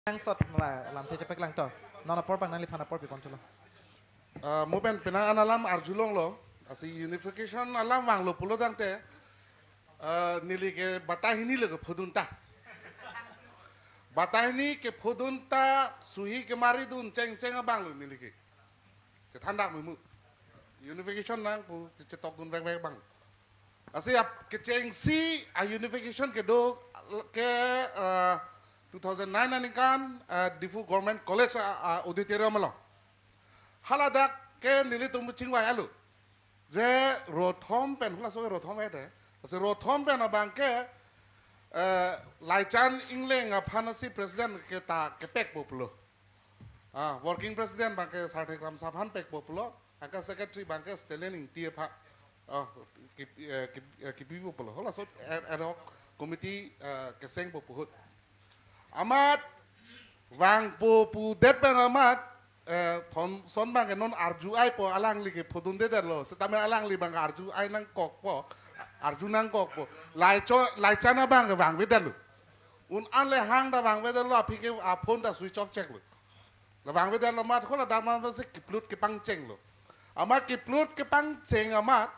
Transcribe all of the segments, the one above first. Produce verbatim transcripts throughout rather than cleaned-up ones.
Angsot mala lamthe chepaklangto. Non apor abang nangliphan apor pipon thulo. Ah, mo pen penang an alam arjulonglo. Lasi unification alam vanglo pulo tangte, ah, neli ke batahini le kephodun ta. Batahini kephodun ta, suhi kemaridun chengcheng abanglo neli ke. Chethandak memu. Unification nangpu, chetokdun vekvek abang. Lasi ap kechengsi a unification kedo ke, ah, two thousand nine aningkan, ah, Diphu Government College, ah, ah, auditorium along. Haladak ke nelitum chingvai-etlo. Je rothom pen, halaso rothom ete. Lasi rothom pen abang ke, eh, Laichan Engleng aphan si president ke ta kepekpo pulo. Ah, working president abang ke Sarthek Ramsa aphan pekpo pulo, anke secretary abang ke Stalin Ingti aphan, ah, kip-, eh, kip-, eh, kipipo pulo. Halaso ad, ad hoc committee, eh, kesengpo pu ahut. Amat vangpo pudet pen amat, eh, Thomson abang ke non arju-aipo, alangli kephodundedetlo. Setame alangli abang arju-ai nangkokpo, arju nangkokpo. Laicho-, Laichan abang ke vangvedetlo. Un-an le hang ta vangvedetlo, aphi ke a phone ta switch off cheklo. La vangvedetlo amat, hala damra si kiplut kepangchenglo. Amat kiplut kepangcheng amat,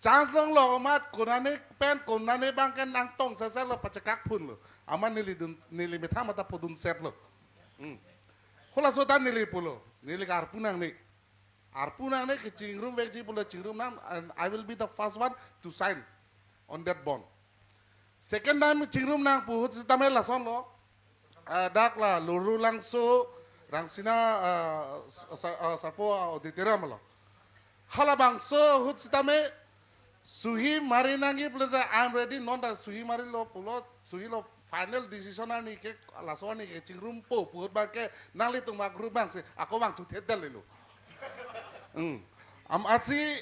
chance longlo amat, konane pen, konane abang ke nangtong sasalo pachekak phunlo. Amat neli dun, neli methang mata phodun setlo. Hmm. Halaso ta neli pulo, neli ke arpu nangne. Arpu nangne, kechingrum vekji pulo chingrum nang, and I will be the first one to sign on that bond. Second time chingrum nangpu ahut setame lasonlo. Ah, dak la Lurulangso Rangsina, ah, sa-, sa-, ah, Sarpo auditorium lo. Halabangso ahut setame suhi mari nangji pulote, "I am ready," non ta suhi marilo pulo, suhilo final decision arni ke, laso arni ke chingrumpo pu ahut abang ke nanglitum a group abang si ako vangthuthedetlo. Hmm. Amatsi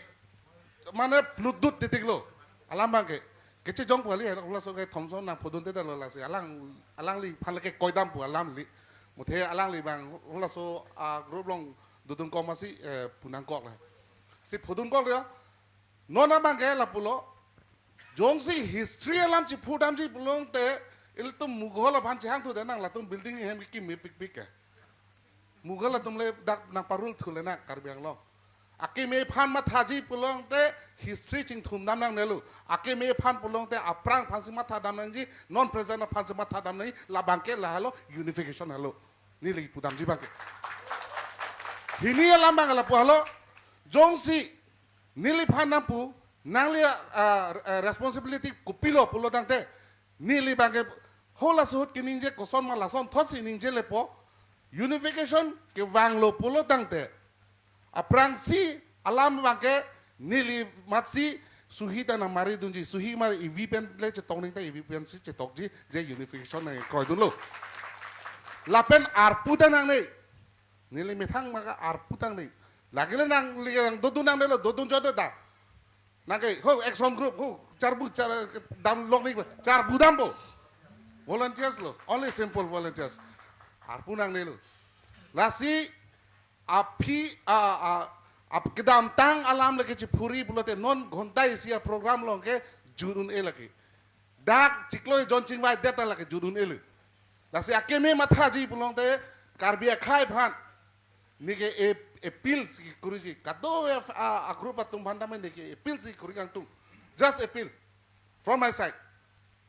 mane plutdut titiklo. Alam abang ke. Kechejong pu kali, halaso ke Thomson nangphodundedetlo lasi. Alang, alangliphan le ke koidam pu alamli. Muthe alangli abang halaso a group along dodun kok masi, eh, pu nangkok le. Si phodunkoklo. Non abang ke lapulo. Jongsi history alam chiphodamji pulote, ilitum Mughal aphan chehangthudet nang, latum building hem kekimepikpik ke. Mughal atum le dak nangparul thule nang Karbi Anglong. Akeme aphan mathaji pulote history chingthumdam nangnelo. Akeme aphan pulote aphrang aphansi mathadam nangji, non present aphansi mathadam nangji, labang ke lahelo unification helo. Neli pudamji abang ke. Hini alam abang lapu helo. Jongsi neliphan nangpu, nangli, ah, ah, responsibility kopilo pulo tangte, neli abang ke halaso ahut keningje koson ma lasonthotsi ningje lepo, unification kevanglo pulo tangte, aphrangsi alam abang ke neli amatsi suhi ta nangmaridunji, suhi mar evi pen le chetong ning ta evi pensi chetokji, je unification nangkroidunlo. Lapen arpu ta nangne, neli methang maka arpu ta nangne. Lake le nangli nangdodun nangnelo, dodun jodota. Nangke, ho, action group, ho, charbu, char, damlong ni, charbu dampo. Volunteers lo, only simple volunteers. Arpu nangnelo. Lasi, aphi, a, a, ap kedamtang alam le kechiphuri pulote non ghonta isi a program along ke jut un-e lake. Dak chiklo jon chingvaidet lake jut un-elo. Lasi akeme mathaji pulote Karbi akhei aphan. Neke a, appeal si kuriji. Kadokave a, a group atum aphan tame neke appeal si kuri kangtung. Just appeal from my side.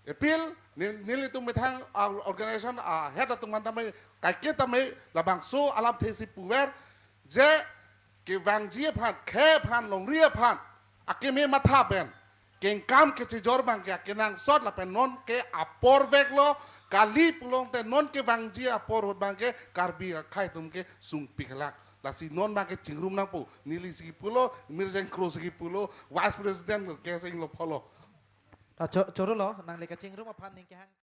Appeal, ne-, nelitum methang a organization a head atum aphan tame, kaike tame labangso alamthe si puver, je kevangji aphan, khei aphan, longri aphan, akeme matha pen kengkam kechijor abang ke akenangsot lapen non ke apor veklo, kali pulote non kevangji apor ahut abang ke Karbi akhei atum ke sungpik lang. Lasi non abang ke chingrum nangpo, neli si pulo, Mirjeng Kro si pulo, Vice President lo, K S Inglo pulo. Ta cho-, chorolo, nangli kachingrum aphan ning kehang.